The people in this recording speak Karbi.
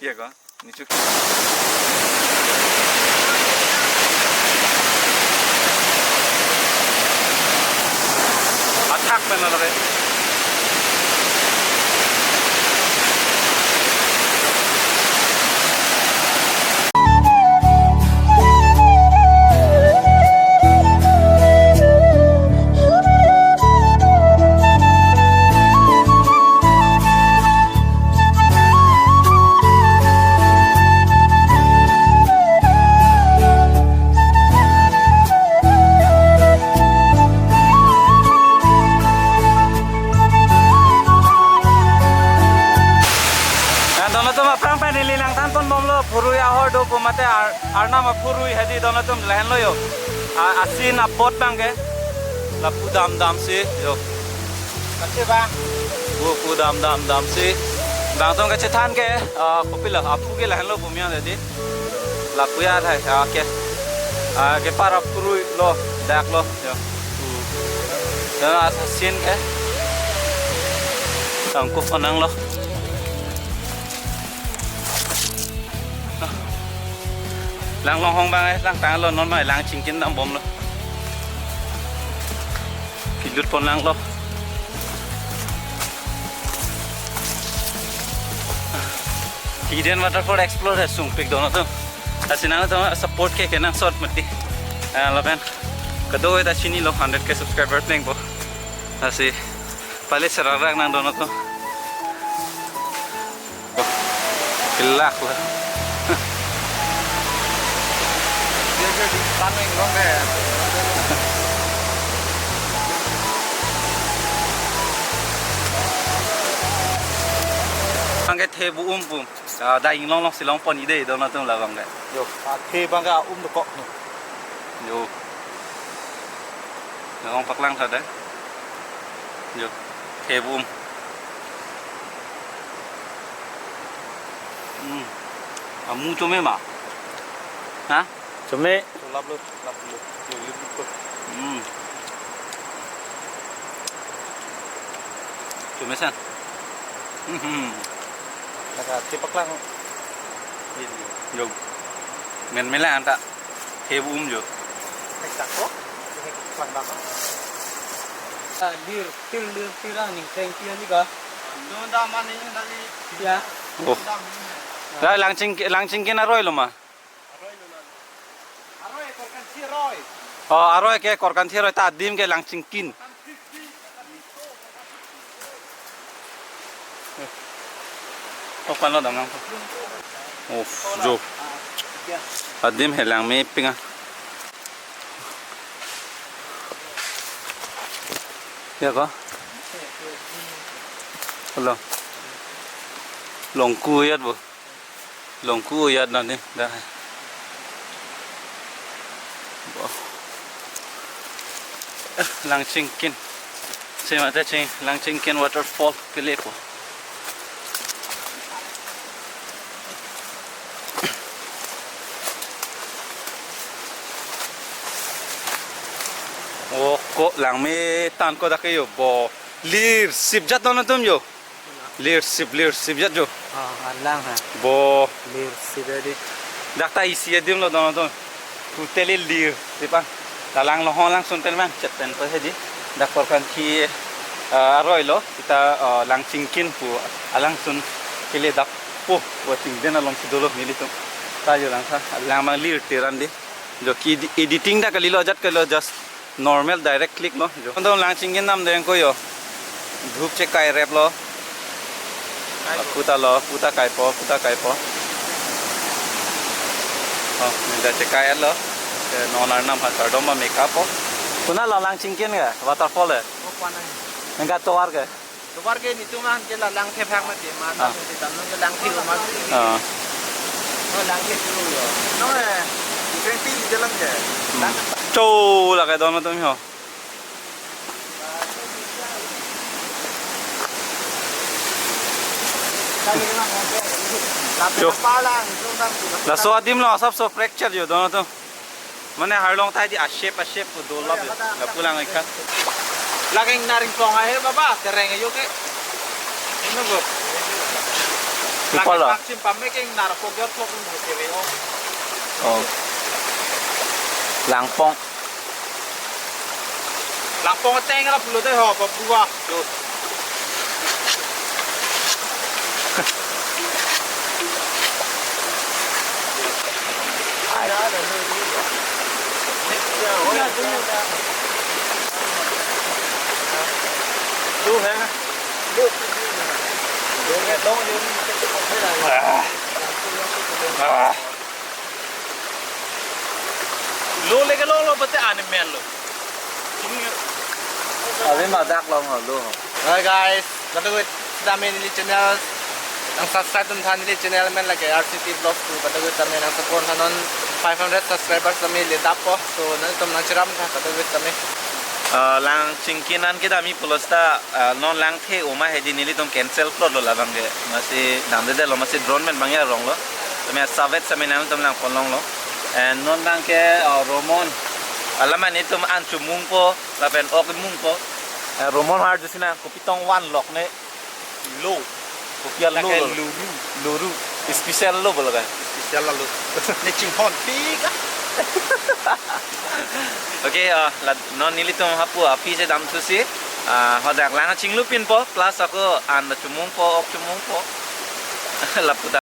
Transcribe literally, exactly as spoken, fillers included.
Iya ko, nichuk. Athak pen lake. Nang dono atum aphrang pen neli nangthan ponbomlo, phurui ahor do pu mate ar-, arnam aphurui hedi dono atum lahenlo jo. A, asin apot abang ke. Lapu damdamsi jo. Kati bang? Pu, pu damdamdamsi. Bang atum kachethan ke, ah, kopilo, aphu ke lahenlo pu mian hedi. Lapu ya thai, ah, ke. Ah, kepar aphurui lo, dak lo, jo. Pu. Dak asin ke. Tangkup onang lo. Lang longhong abang, eh, langtanglo, non mai lang chingkin dambomlo. Pilut pon langlo. Hidden waterfall explore he sungpik dono atum. Lasi nangtum support ke kenangsot mati. Ah, lapen kadokave ta chinilo hundred K subscriber plengpo. Lasi pale serak rak nang dono atum. Kelak lo. Abang ke the bu-um pu. Ah, da inglong longsi longpon ide dono atum labang ke. Jo, ah, the abang ke um dokok. Jo. Labang paklang tha de. Jo. The bu-um. Hmm. Amu chome ma? Ha? Chome. Lap lo, lap lo. Yo, lip lip ko. Hmm. Chome san. Hmm. Lake the paklang. Yo. Men mela anta. The bu-um jo. Eksak ko. Paklang dak. Ah, lir, tir, lir, tir, ah, ning teng tir ni ka. Don da mani dali. Ya. Oh. Dam. La lang ching, lang chingkin aroi lo ma? Aroi lo nan. Aroi korkanthi aroi. Oh, aroi ke korkanthi aroi ta adim ke lang chingkin. Oh, kan lo dam lang. Oh, jo. Adim he langmepik ah. Ya ko? Lo. Longku ya bo. Longku ya nani dah. Bo. Lang chingkin. Sima ta ching, lang chingkin waterfall kelepo. Oh, ko langme tan ko dak ke jo bo. Lir sip jat dono atum jo. Lir sip, lir sip jat jo. Ah, alang ha. Bo. Lir sip ya di. Dak ta isi adim lo dono atum. Totally lir sip ah. La lang longhong langsun pen man chet pen pa hedi. Dak korkanthi, ah, aroi lo. Sita, ah, lang chingkin pu alangsun kele dak po. Wa chingden alongsi dolo nelitum. Ta jo lang sa. Lang abang lir tiran di. Jo ki edi-, editing ta kalilo ajat kalilo just normal direct click lo. Jo. Anto lang chingkin nam deng ko jo. Dhup chekai rep lo. Puta lo, puta kaipo, puta kaipo. Oh, minta chekai lo. Ke non arnam ha kardom ma make up po. Konat lo lang chingkin ke, waterfall ke? Oh, konat. Nengka tovar ke? Tovar ke nitum an ke la lang the phak mati ma, ah, ta si tam nung ke lang the ma. Ah. Oh, lang the tu yo. No, eh, different thing jalan ke. Hmm. Lang. Cho lake dono atum ho. Cho. Laso adim lo asapso fracture jo dono atum. Mane harlong ta di a shape, a shape pu dolap jo. Lapu lang ikha. Lake ingnar ingplong ahe baba, tereng ajo ke. Ano bo? Ipolo. Lak sim pame keng nar pok jor pok pun bhute ve o. Oh. Langpong. Langpong ateng ra pulote ho, babua. Yo. Ah. Ah. Lo leke lo lo pate animal lo. Ave ma dak long lo. Hi guys, kadokave tame neli channel nang subscribe atum tha, neli channel amen lake R C T Vlogs two, kadokave tame nang support tha, non five hundred subscribers tame le dappo, so nangtum nang cheram tha kadokave tame. Ah, lang chingki nan kedam-i pulo seta, ah, non lang the oma hedi nelitum cancel plot lo labang ke. Masi damdedetlo, masi drone pen bang arong lo. Tame savet same nangtum lang pon longlo. And non bang ke, ah, Romon. Alam an itum an chomungpo, lapen ok mungpo. Eh, Romon har jusi na kopi tong van lok ne. Lo. Kopi alo lake lo. Luru. Luru. Special lo bo lake. Special lo. Ne chinghon pik. Okay, ah, la non nelitum hapu aphi si damthusi. Ah, hadak lang chinglupinpo, plus ako an chomungpo, ok chomungpo. Lapu ta